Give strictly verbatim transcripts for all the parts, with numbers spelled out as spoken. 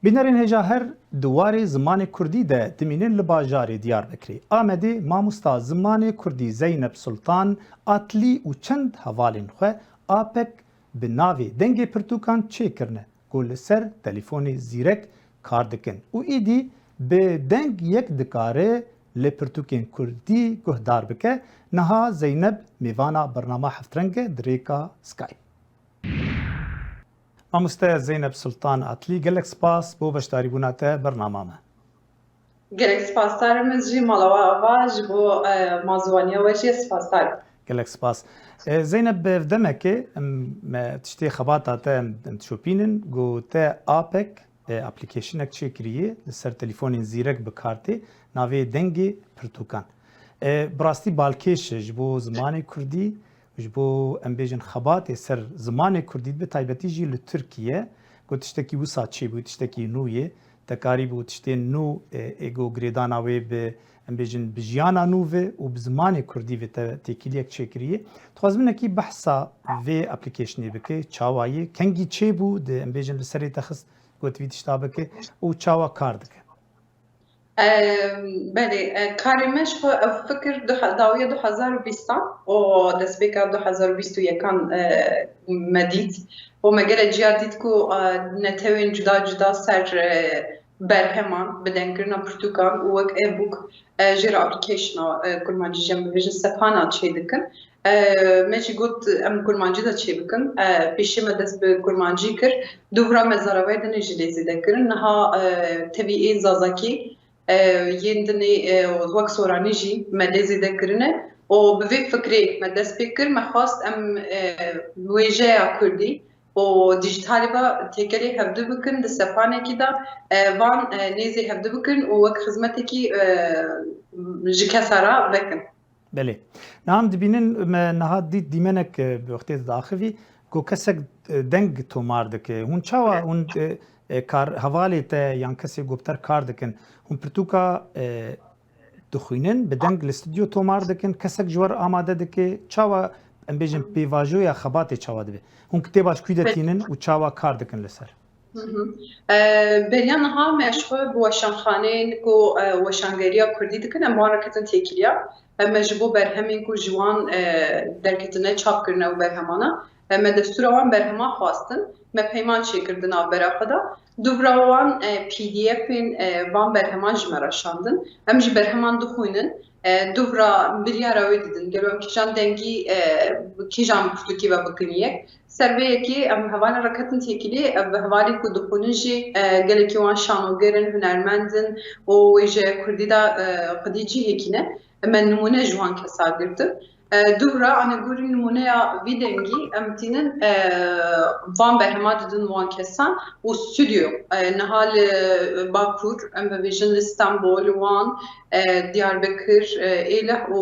Bînerên hêja her di warê zimanê kurdî de dimînin li bajarê Diyarbekirê. Amedê mamosta zimanê kurdî Zeynep Sultan Atlî û çend hevalên xwe apek bi navê Dengê Pirtûkan çêkirine ku li ser telîfonê zîrek kar dikin û êdî bi deng yek dikare li pirtûkên kurdî guhdar bike. Niha Zeynep mêvana bernama Heftreng e di rêka Skype. Mamoste Zeynep Sultan Atlî, gelek spas bo beşdarîbûna te bernama me. Gelek spasdar im ez jî, mala we ava, ji bo, e, mazûwaniya we jî spasdar im. Gelek spas. E, Zeynep, bi demekê em, me tiştê xebata te em, em dişopînin, ku te apek, e, applicationek çêkiriye, li ser telîfonên zîrek bi kar tê, navê Dengê Pirtûkan. E, bi rastî balkêş e ji bo zimanê kurdî, ji bo, em bêjin, xebatê ser zimanê kurdî, bi taybetî jî li Tirkiye, ku tiştekî wisa çêbû, tiştekî nû ye, te karîbû tiştên nû, e, ê ku girêdana wê bi, em bêjin, bi jiyana nû ve û bi zimanê kurdî ve te têkiliyek çêkiriye. Dixwazim hinekî behsa vê applicationê bike, çawa ye, kengî çêbû, di, em bêjin, li serê te xist, ku tu vî tişta bike û çawa kar dike? Em, belê, e, karê me ji xwe ev fikir du he-, dawiya du hezar û bîstan û destpêka du hezar û bîst û yekan, e, me dît û me gelek cîya dît ku, e, netewên cuda cuda ser, e, berheman bi dengkirina pirtûkan û wek e-book, e, jê re application-a, e, kurmancî jî em bibêjin sepana çêdikin. E, me jî got, em kurmancî de çêbikin. E, pêşî me dest bi kurmancî kir. Dûvra me zaravayê dinê jî lê zêde kirin. Niha, e, tevî ên zazakî, e, yên dinê, e, wek soranî jî me lê zêde kirine. Û bi vê fikrê me dest pê kir. Me xwest em, e, wêjeya kurdî û dîjîtalê ve têkelê hevdu bikin di sepanekî de, e, van, e, nêzê hevdu bikin û wek xizmetekî, e, ji kesa re vekin. Belê. Niha em dibînin, me niha dît dîmenek, e, bi wextê diaxivî, ku kesek, e, deng tomar dike. Hûn çawa, hûn, e, e, kar, hevalê te yan kesê ku bi te re kar dikin, hûn pirtûka, e, dixwînin, bi deng li stûdyo tomar dikin, kesek ji we re amade dike, çawa, em bêjin, pêvajoya xebatê çawa dibe? Hûn kitêba ji kû de tînin û çawa kar dikin li ser? Hı hı. E, beriya niha me ji xwe bi weşanxaneyên ku, e, weşangeriya kurdî dikin, em wan re ketin têkiliya. Em me ji bo berhemên ku ji wan, e, derketine çap kirine û berhemana, e, me destûra wan berheman xwestin. Me peyman çêkir di navbera xwe de. Dûvra wan, e, P D F-ên, e, van berheman ji me re şandin. Em ji berheman dixwînin. E, dûvra biryara wê didin. Gelo em kîjan dengî, e, kîjan pirtûkî ve bikin yek. Ser vê yekê em hevalên re ketin têkilî, ev hevalên ku dixwînin jî, e, gelekî wan şanoger in, hunermend in û wêjeya kurdî de, e, xwedî cihekî ne. Me nimûne ji wan kesa girtin. E, dûvra, anegorî nimûneya vî dengî, em tînin, e, van berhema didin wan kesan û stûdyo, e, niha li Bakur, em bibêjin li Stenbol, Wan, e, Diyarbekir, e, Êlih û,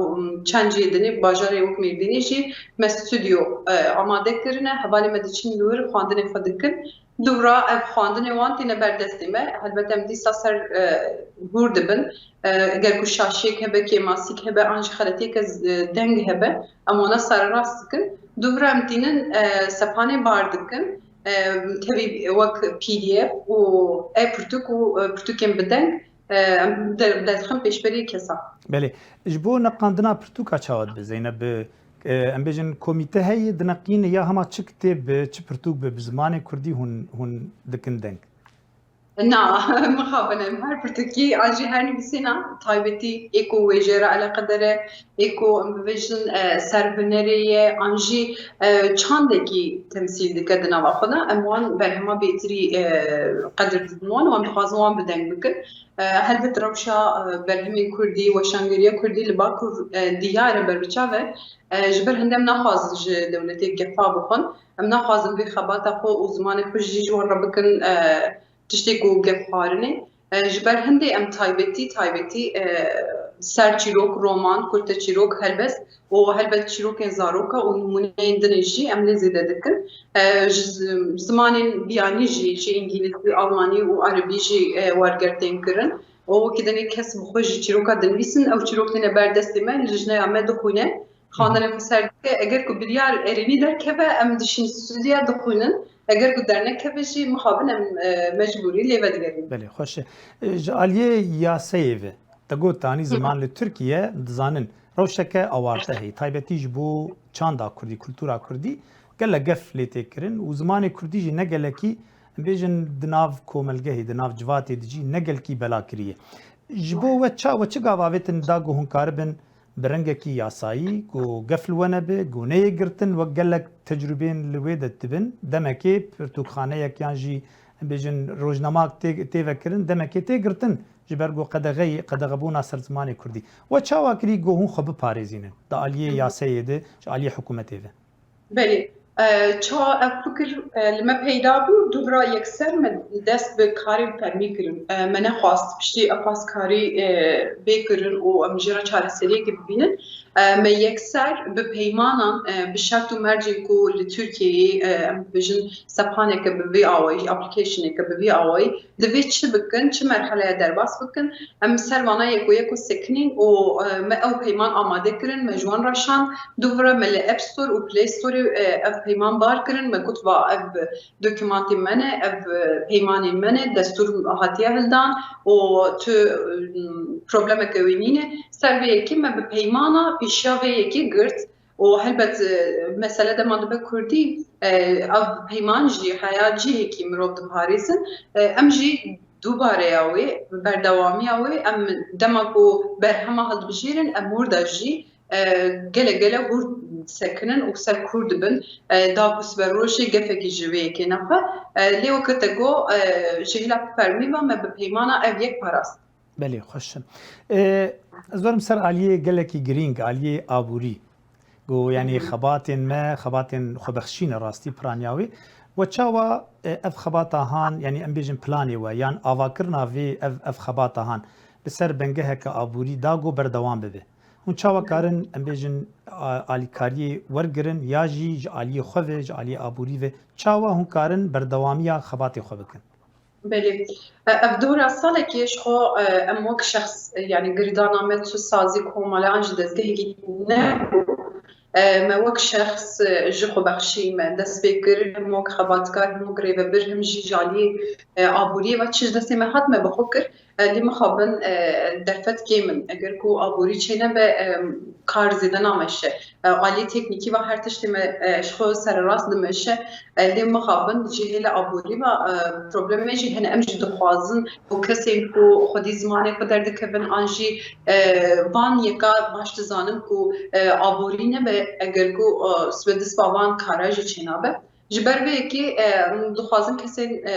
û çend cihê dinê, bajarê wek Mêrdînê jî me stûdyo, e, amade kirine. Hevalê me diçin li wir xwendinê xwe dikin. Dûvra ev xwendinê wan tîne ber destê me. Helbet em dîsa ser, e, hûr dibin. E, eger ku şaşiyek hebe, kêmasîk hebe, an jî xeletiyeke z-, e, deng hebe, em wana sererast dikin. Dûvra em tînin, e, sepanê bar dikin. E, tevî wek P D F û e-pirtûk û, e, pirtûkên bi deng, e, em de-, derdixin pêşberî kesa. Belê. Ji bo neqandina pirtûka çawa dibe, Zeynep? Bi, e, em bêjin komîte heye, dineqîne ya hema çi kitêb, bi çi pirtûk, bi, bi zimanê kurdî hûn, hûn dikin deng? Na, mixabin em her pirtûkî an jî her nivîsêna taybetî ê ku wêjê re eleqedar e, ê ku em bibêjin, e, ser hunerê ye, an jî, e, çandekî temsîl dike di nava xwe de, em wan berhema bêtirî, e, qedir didin wan û em dixwazin wan bi deng bikin. E, helbet rewşa, e, berhemên kurdî, weşangeriya kurdî li Bakur, e, diyar e, berbiçav e. E, ji ber hinde em naxwazin ji dewletê gefa bixwin. Em naxwazin vê xebata xwe û zimanê xwe jî ji wan re bikin, e, tiştê ku gefxwarinê. E, ji ber hindê em taybetî, taybetî, e, ser çîrok, roman, kurte çîrok, helbest û helbet çîrokên zaroka û nimûneyên dinê jî em lê zêde dikin. E, ji zi-, zimanên biyanî jî, jî îngilîzî, almanî û erebî jî, e, werger tên kirin. Û wekî dinê kes bi xwe jî çîroka dinivîsin, ew çîrok têne ber destê me, lijneya me dixwîne. Xwendinê xwe ser dike. Eger ku biryar erênî derkeve, em dişîn stûdya dixwînin. Eger ku dernekeve jî mixabin em, e, mecbûrî lê vedigerîn. Belê, xweş e. E, ji aliyê yaseyê ve, te got, anî ziman li Tirkiye dizanin rewşeke awarte heye, taybetî ji bo çanda kurdî, kultura kurdî gelek gef lê tê kirin û zimanê kurdî jî ne gelekî, em bêjin, di nav komelgehê, di nav civatê de jî ne gelkî bela kiriye. Ji bo we ça, we çi gav avêtin da ku hûn karibin bi rengekî yasayî, ku gef li we nebe, ku neyê girtin, wek gelek tecrûbeyên li wê de dibin, demekê pirtûkxaneyek yan jî, em bêjin, rojnamak tê, tê vekirin, demekê tê girtin ji ber ku qedexeyê, qedexebûna ser zimanê kurdî. We çawa kirî ku hûn xwe biparêzînin di aliyê yaseyê de, ji aliyê hikûmetê ve? Belê. E, çawa ev fikir, e, li me peyda bû? Dûvra yekser me dest bi karê fermî kirin. E, me nexwast piştî ev qas karî, e, bê kirin û em jê re çareseriyekê bibînin. E, me yekser bi peymanan, e, bi şert û mercên ku li Tirkiyeyê, e, em dibêjin sepaneke bi vî awayî, applicationeke bi vî awayî, divê çi bikin, çi merheleya derbas bikin, em ser vana yek û yek û sekinîn û, e, me ew peyman amade kirin, me ji wan re şand. Dûvra me li App Store û Play Store, e, ev peyman bar kirin, me got, va ev dokûmantê me ne, ev, e, peymanê me ne, destûr hatiye hildan û tu, e, problemeke wê nîne. Ser vê yekê me bi peymana pêşiya vê yekê girt. Û helbet, e, mesele dema dibe kurdî, e, ev peyman jî heya cihekî mirov diparêzin. E, em jî dûbareya wê, berdewamiya wê, em dema ku berhema hildibijêrin, em wir de jî, e, gele gele hûr sekinin û ser kûr dibin, e, da ku siberojê gefekî ji vê yekê nexe. E, lê weke te got, e, ji hêla fermî ve me bi peymana ev yek parast. Belê, xweş e. E, ez werim ser aliyê gelekî girîng, aliyê aborî. Ku, yanî, xebatên me, xebatên xwebexşî ne rastî piraniya wê. We çawa, e, ev xebata han, yanî em bêjin planê we, yan avakirina vê ev, ev xebata han li ser bengeheke aborî da ku berdewam bibe? Hûn çawa karin, em bêjin, a-, alîkariyê wergirin ya jî ji aliyê xwe ve, ji aliyê aborî ve, çawa hûn karin berdewamiya xebatê xwe bikin? Belê. E, ev dora salekê ji xwe, e, em wek şexs, e, yanî girdana me tu sazî komala an ji dezgehekî nebû. E, me wek şexs, e, ji xwebexşî me dest pê kir, em wek xebatkar, hem wek rêvebir, hem jî ji aliyê, e, aboriyê ve çi ji destê me hat me bi xwe kir. E, lê mixabin, e, derfet kêm in. Eger ku aborî çênebe, e, kar zêde nameşe. E, aliyê teknîkî ve her tiştê me, e, ji xwe sererast dimeşe. E, lê mixabin ji hêla aborî ve, e, problemê jî hene. Em jî dixwazin ku kesên ku xwedî zimanê xwe derdikevin an jî, e, van yeka baş dizanin ku, e, aborî nebe, eger ku, e, sibe dest ba van kara jî çênabe. Ji ber vê yekê, e, em dixwazin kesên, e,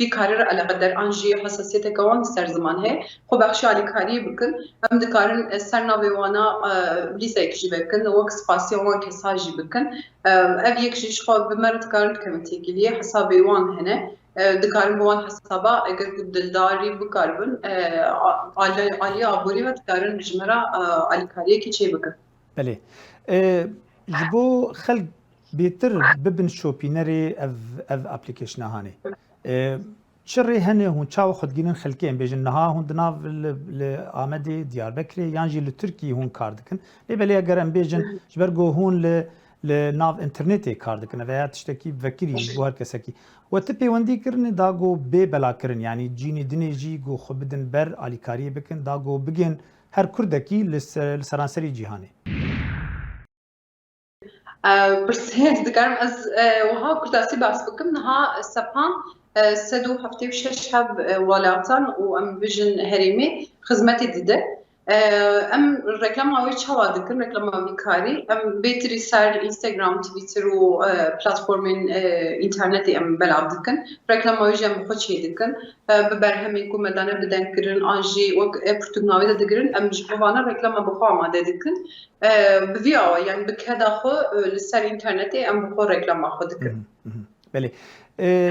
vî karî re eleqeder an jî hesasiyeteke wan li ser ziman heye, xwebexşî alîkariyê bikin. Em dikarin, e, ser navê wana, e, lîstek jî vekin, wek spasiya wan kesa jî bikin. E, ev yek jî ji xwe bi me re dikarin bikevin têkiliyê, hesabê wan hene. E, dikarin bi wan hesaba, eger ku dildarî bikaribin, e, a-, alî-, aliyê aborî ve dikarin ji me re, e, alîkariyekî çêbikin. Belê. E, ji bo xelk bêtir bibin şopînerê ev, ev applicationê hanê. E, çi rê hene hûn çawa xwe digihînin xelkê? Em bêjin niha hûn di nav li, li Amedê, Diyarbekirê yan jî li Tirkiyê hûn kar dikin. Lê belê eger em bêjin ji ber ku hûn li, li nav înternetê kar dikin, ev ya tiştekî vekirî ji bo her kesekî. We ti pêwendî kirinê da ku bê belakirin, yanî cînê dinê jî ku xwe bidin ber alîkariyê bikin, da ku bigên her kurdekî li se-, li seranserî cîhanê? E, pirsê ez dikarim ez, e, wiha kurtasî behs bikim. Niha sepan, e, sed û heftê û şeş heb, e, welatan û em bijin herêmê xizmetê dide. E, em reklama wê çawa dikin? Reklama vî karî. Em bêtirî ser Instagram, Twitter û, e, platformên, e, înternetê em belav dikin. Reklama wê jî em bi xwe çê dikin. E, bi berhemên ku me dane bi dengkirin an jî wek, e, pirtûknavê de digirin, em ji bo vana reklama bi xwe amade dikin. E, bi vî awa, yanî bi keda xwe, e, li ser înternetê em bi xwe reklama xwe dikin. Mhm, mhm. Belê. E,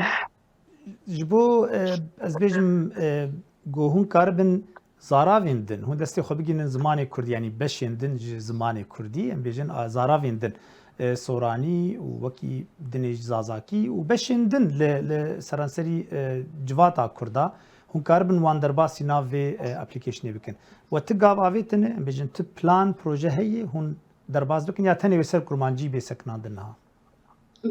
ji bo, e, ez bêjim, e, ku hûn karibin zaravên din, hûn destê xwe bigihînin zimanê kurdî, yanî beşên din ji zimanê kurdî, em bêjin, a, zaravên din, e, soranî û wekî dinê ji zazakî û beşên din li, li seranserî, e, civata kurda, hûn karibin wan derbasî nav vê, e, applicationê bikin. We ti gav avêtine, em bêjin, ti plan, proje heye, hûn derbas bikin ya tenê wê ser kurmancî bê sekinandin niha?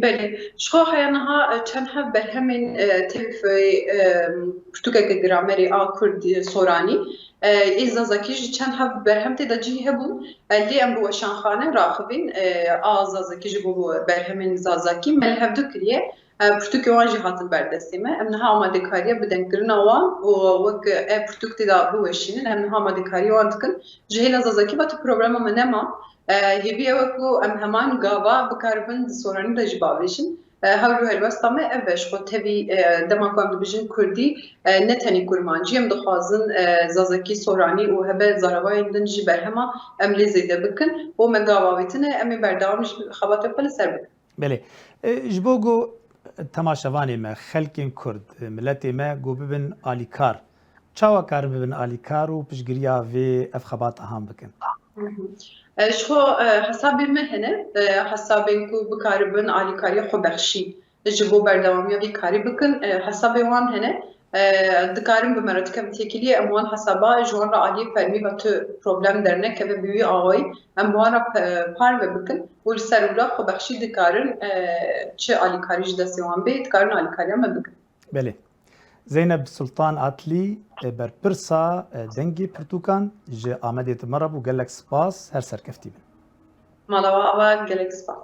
Belê, ji xwe heya niha, e, çend heb berhemên, e, tevî, e, pirtûkeke gramerê a Kurd, e, Soranî, e, ê Zazakî jî çend heb berhem tê de cihî hebûn. E, lê em bi weşanxane raxivîn, e, a Zazakî ji bo berhemên Zazakî me li hevdu kiriye. E, pirtûkê wan jî hatin ber destê me. Em niha amadekariya bidengkirina wan û wek e pirtûk tê de biweşînin, em niha amadekariya wan dikin. Ji hêla Zazakî ve tu problema me nema. E, hêvî ew e ku em heman gava bikaribin di Soranî de jî bavêjin. E, hewl û helwesta me ev e, ji xwe tevî, e, dema ku em dibêjin Kurdî, e, ne tenê Kurmancî, em dixwazin, e, Zazakî, Soranî û hebe zaravayên din jî berhema em lê zêde bikin û me gava avêtine, em ê berdewam ji xebatê xwe li ser bikin. Belê. E, ji bo ku temaşevanê me, xelkên Kurd, e, miletê me ku bibin alîkar, çawa karin bibin alîkar û piştgiriya vê ev xebat ahan bikin? Hı hı. E, ji xwe, e, hesabê me hene, e, hesabên ku bikaribin alîkariya xwebexşî ji bo berdewamiya vê karî bikin, e, hesabê wan hene. E, dikarin bi me re, dikem têkiliyê, em wan hesaba ji wan re aliyê fermî ve tu problem dernekeve bi wî awayî, em bi wan re pe-, parve bikin û li ser wila xwebexşî dikarin, e, çi alîkarî ji destê wan bê, dikarin alîkariya me bikin. Belê. Zeynep Sultan Atlî, e, berpirsa, e, dengê pirtûkan ji Amedê di me re bû. Gelek spas, her serkeftî bin. Mala we ava, gelek spas.